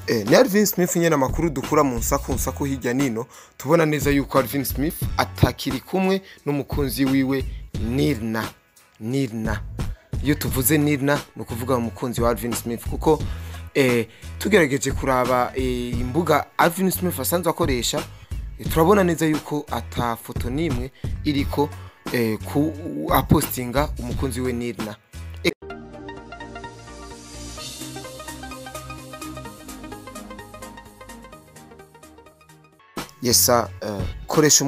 Ni Alvin Smith nyene. Amakuru dukura mu nsaku hirya nino, tubona neza yuko Alvin Smith atakiri kumwe n'umukunzi wiwe Nirna. Nirna, iyo tuvuze Nirna ni ukuvuga umukunzi wa Alvin Smith, kuko tugerageje kuraba imbuga Alvin Smith asanzwe akoresha, turabona neza yuko ata foto n'imwe iriko ku apostinga umukunzi we Nirna. Yesa, koresha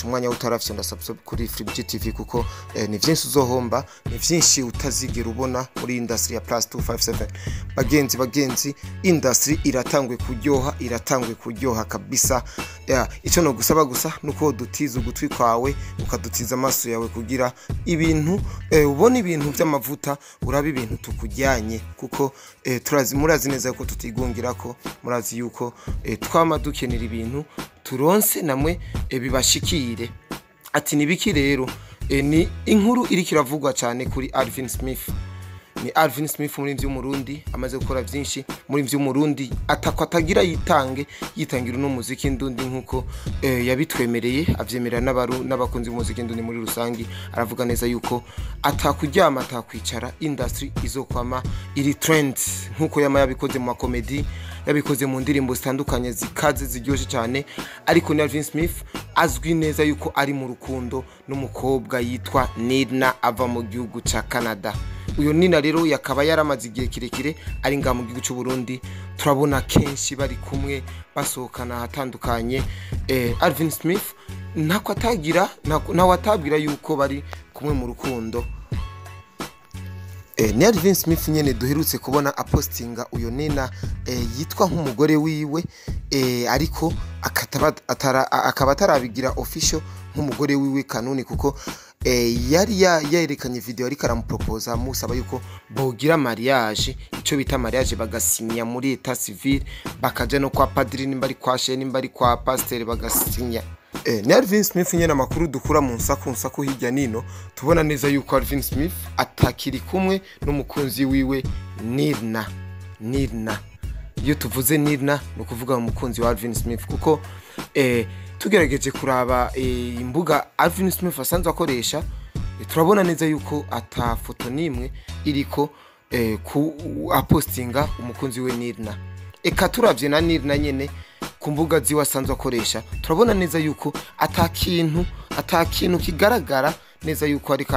umwanya utarafyonda subscribe kuri Free TV, kuko ni vyinshi uzohomba, ni vyinshi utazigera ubona muri industry ya plus 257. Bagenzi, industry iratangwe kuryoha, iratangwe kuryoha kabisa. Yeah, ico no gusaba gusa nuko dutiza ugutwi kwawe, ukadutiza amaso yawe, kugira ibintu ubona ibintu by'amavuta, uraba ibintu tukujyanye, kuko turazi, murazi neza yuko tutigungirako, murazi yuko twama dukenera ibintu turonse namwe bibashikire. Ati nibiki rero? Ni inkuru iriko iravugwa cyane kuri Alvin Smith. Ni Alvin Smith, muri vy'umurundi amaze gukora vyinshi, muri vy'umurundi atakwa atagira, yitange, yitangira uno muziki ndundi nkuko yabitwemereye, avyemerera n'abaru n'abakunzi b'umuziki ndundi muri rusangi. Aravuga neza yuko atakuryama, atakwicara, industry izokwama iri trend nkuko yama yabikoze mu makomedi, yabikoze mu ndirimbo zitandukanye zikaze, ziryoshe cyane. Ariko ni Alvin Smith azwi neza yuko ari mu rukundo n'umukobwa yitwa Nirna, ava mu gihugu ca Canada. Uyo Nina rero yakaba yaramaze igihe kirekire ari ngaha mu gihugu cy'u Burundi. Turabona kenshi bari kumwe, basohokana ahatandukanye. Alvin Smith ntako atagira, ntawe atabwira yuko bari kumwe mu rukundo. Ni Alvin Smith nyene duherutse kubona apostinga uyo Nina, yitwa nk'umugore wiwe, ariko akaba atarabigira official nk'umugore wiwe kanuni, kuko yari yerekanye video ariko aramuproposa, amusaba yuko bogira mariage, ico bita mariage, bagasinya muri état civil, bakaja no kwa padiri, nimba ari kwa shehe, nimba ari kwa pasteur, bagasinya. Ni Alvin Smith nyene. Amakuru dukura mu nsaku hirya nino, tubona neza yuko Alvin Smith atakiri kumwe n'umukunzi wiwe Nirna. Nirna, iyo tuvuze Nirna ni ukuvuga umukunzi wa Alvin Smith, kuko tugerageje kuraba imbuga Alvin Smith asanzwe akoresha, turabona neza yuko ata foto n'imwe iriko ku apostinga umukunzi we Nirna. Eka turavye na Nirna nyene ku mbuga ziwe asanzwe akoresha, turabona neza yuko ata kintu kigaragara neza yuko ariko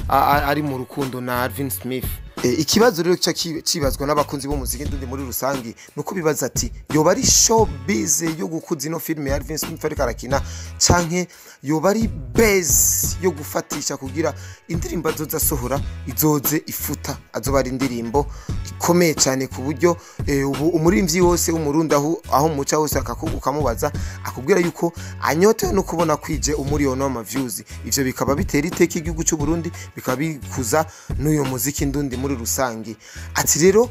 ari mu rukundo na Alvin Smith. Ikibazo rero kica cibazwa n'abakunzi b'umuziki ndundi muri rusangi nuko bibaza ati yoba ari showbiz yo gukuza ino filime ya Alvin Smith ariko arakina, canke yoba ari base yo gufatisha kugira indirimbo azoza asohora izoze ifuta, azoba ari indirimbo ikomeye cyane, ku buryo ubu umuririmvyi wose w'umurundi aho muca hose ukamubaza, akubwira yuko anyotewe no kubona kwije umuriyoni w'ama views. Ivyo bikaba bitera iteka igihugu cy'u Burundi, bikaba bikuza n'uyo muziki ndundi muri rusangi. Ati rero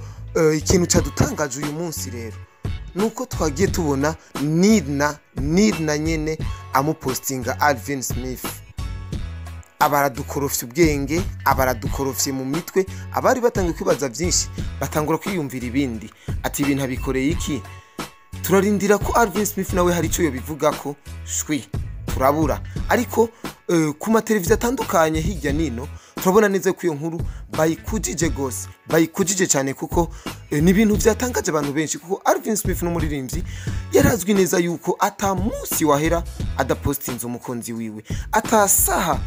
ikintu cadutangaje uyu munsi rero nuko twagiye tubona Nirna nyene amupostinga Alvin Smith, abaradukorofye ubwenge, abaradukorofye mu mitwe. Abari batangiye kwibaza byinshi batangura kwiyumvira ibindi, ati ibintu abikoreye iki? Turarindira ko Alvin Smith nawe hari icyo yobivuga ko shwi turabura. Ariko ku mateleviziyo atandukanye hirya nino turabona neza ko iyo nkuru bayikujije gose, bayikujije cyane, kuko ni ibintu byatangaje abantu benshi, kuko Alvin Smith n'umuririmbyi yarazwi neza yuko ata munsi wahera adapostinze umukunzi wiwe, atasaha,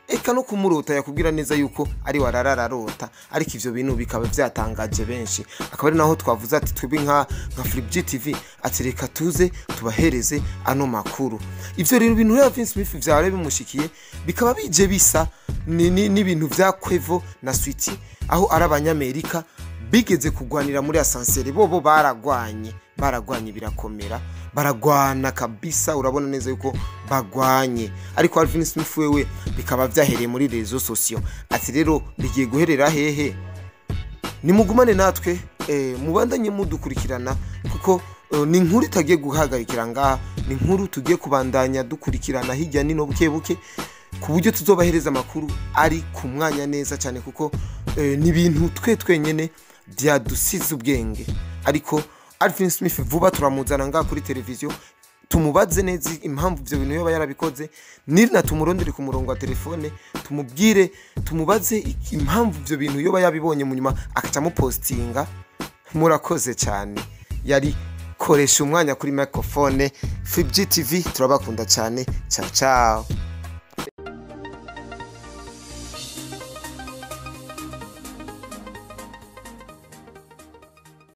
eka no kumurota yakubwira neza yuko ari wararararota. Ariko ivyo bintu bikaba byatangaje benshi, akaba ari naho twavuze ati twebwe nka Flip TV, ati reka tuze tubahereze ano makuru. Ivyo rero bintu rero Alvin Smith vyara bimushikiye bikaba bije bisa n'ibintu vya Quavo na Sweetie, aho ari abanyamerika bigeze kugwanira muri ascenseur. Bobo baragwanye, baragwanye birakomera, baragwana kabisa, urabona neza yuko bagwanye. Ariko Alvin Smith wewe bikaba vyahereye muri réseaux sociaux. Ati rero bigiye guherera hehe? Nimugumane natwe, mubandanye mudukurikirana, kuko ni inkuru itagiye guhagarikira ngaha, ni inkuru tugiye kubandanya dukurikirana hirya nino buke buke, ku buryo tuzobahereza amakuru ari ku mwanya neza cyane, kuko ni ibintu twe twenyene byadusize ubwenge. Ariko Alvin Smith vuba turamuzana ngaha kuri televiziyo, tumubaze neza impamvu ibyo bintu yoba yarabikoze. Nirina tumurondere ku murongo wa telefone, tumubwire, tumubaze impamvu ibyo bintu yoba yabibonye, mu nyuma akaca amupostinga. Murakoze cyane. Yari Koresha Umwanya kuri microphone, Free TV. Turabakunda cyane. Ciao ciao.